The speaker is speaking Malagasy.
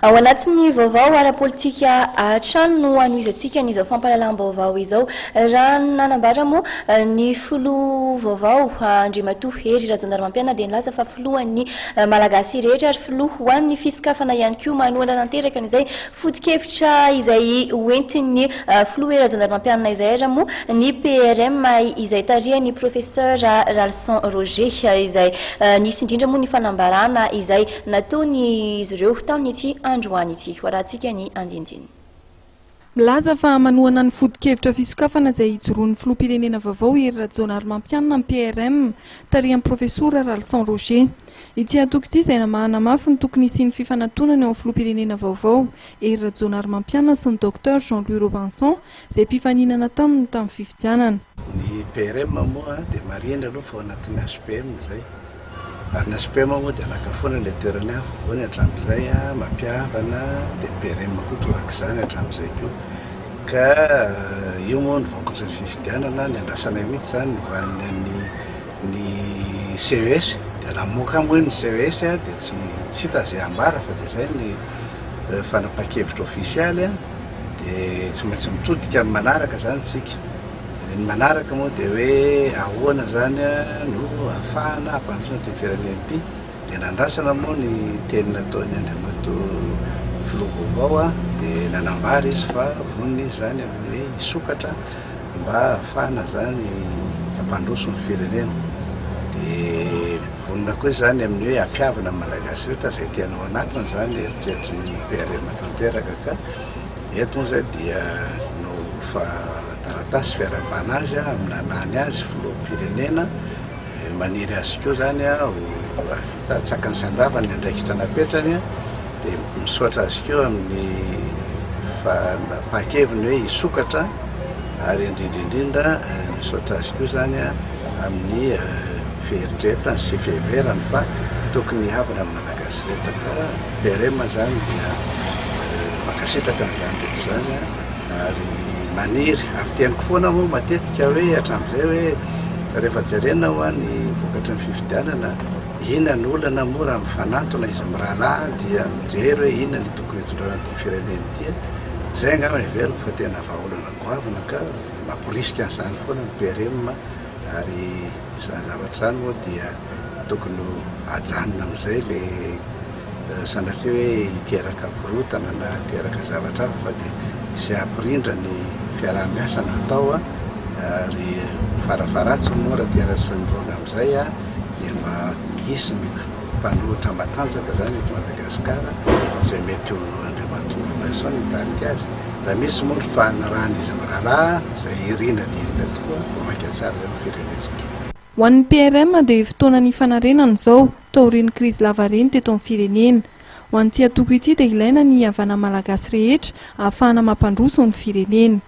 Ao anatin'ny vaovao ara-politika hatrany no hanohizantsika an'izao fampahalalam-baovao izao. Raha nanambara moa ny filoha vaovao Andriamatoa Hery Rajaonarimampianina dia nilaza fa filohan'ny Malagasy rehetra ary filoha ho an'ny fisokafana ihany koa manohana tanteraka an'izay foto-kevitra izay hoentin'ny filoha Hery Rajaonarimampianina izay ary moa ny PRM izay tarihan'ny Professeur Ralison Roger izay nisy indrindra moa ny fanambarana izay nataon'izy ireo tamin'ity androany ity. Hoarahantsika ny andinindininy. Milaza fa manohana ny foto-kevitra fisokafana izay hijoroan'ny filoham-pirenena vaovao Hery Rajaonarimampianina ny PRM, tarihan'ny Profesora Ralison Roger. Ity antoko ity izay namahana mafy ny tokony hisian'ny fifanantonana eo amin'ny filoham-pirenena vaovao Hery Rajaonarimampianina sy ny Docteur Jean Louis Robinson izay mpifaninana taminy tamin'ny fifidianana. Ny PRM moa dia marihina aloha fa ao anatin'ny HPM izay. Ary ny HPM moa dia naka foana ilay toerany afovoany hatramin'izay, mampihavana, dia ny PRM koa torak'izany hatramin'izay koa. Ka io moa ny vokatry ny fifidianana, ny andrasanay mihitsy izany ny valiny an'ny ny CES, dia namoaka moa ny CES dia tsy tsy hita izay ambara fa dia izay ny fanapahan-kevitra ofisialy, dia tsy maintsy mitodika amin'ny manaraka izany isika. Ny manaraka moa dia hoe ahoana izany no ahafahana hampandrosoana ity firenena ity. Dia nandrasana moa ny teny nataon'ny Andriamatoa Filoha vaovao dia nanambara izy fa vonona izy izany amin'ny hoe hisokatra mba ahafahana izany hampandroso ny firenena. Dia vonona koa izy izany amin'ny hoe hampihavana ny Malagasy rehetra izay te hanao anatiny izany eritreritry ny PRM tanteraka ka eto moa izay dia no fa Taratasy fiarahabana azy amin'ny nahalany azy filoham-pirenena, maniry azy koa izany ho hahavita antsakany sy andavany ny andraikitra napetrany, dia misaotra azy koa amin'ny fanapahan-keviny hoe hisokatra ary indrindra indrindra misaotra azy koa izany amin'ny fieritreretany sy fiheverany fa tokony hihavana ny Malagasy rehetra ka PRM izany dia mankasitraka an'izany rehetra izany. Ary maniry, ary teniko foana moa matetika hoe hatramin'izay hoe rehefa jerena hoa ny vokatry ny fifidianana, inona ny olana moa raha mifanantona izy mirahalahy dia mijery hoe inona ny tokony hitondrana ity firenena ity. Izay angamba heveriko fa tena vahaolana goavana ka mamporisika an'izany foana ny PRM ary izany zavatra izany moa dia tokony ho ajanona amin'izay ilay Sanatria hoe hiteraka korontana na hiteraka zavatra hafa fa dia izay hampirindra ny fiaraha-miasa no atao ary farafaharatsiny moa raha tena tsy mirona amin'izay dia mba hisy ny mpanohitra matanjaka izany eto Madagasikara izay mety ho Andriamatoa Robinson mitarika azy. Raha misy moa ny fanarahan'izy mirahalahy izay irina dia irina tokoa vao mainka tsara izay ny firenentsika. Ho an'ny PRM dia fotoanan'ny fanarenana izao, taorian'ny krizy lavareny teto amin'ny firenena. Ho an'ity antoko ity dia ilaina ny hihavanan'ny Malagasy rehetra ahafahana mampandroso ny firenena.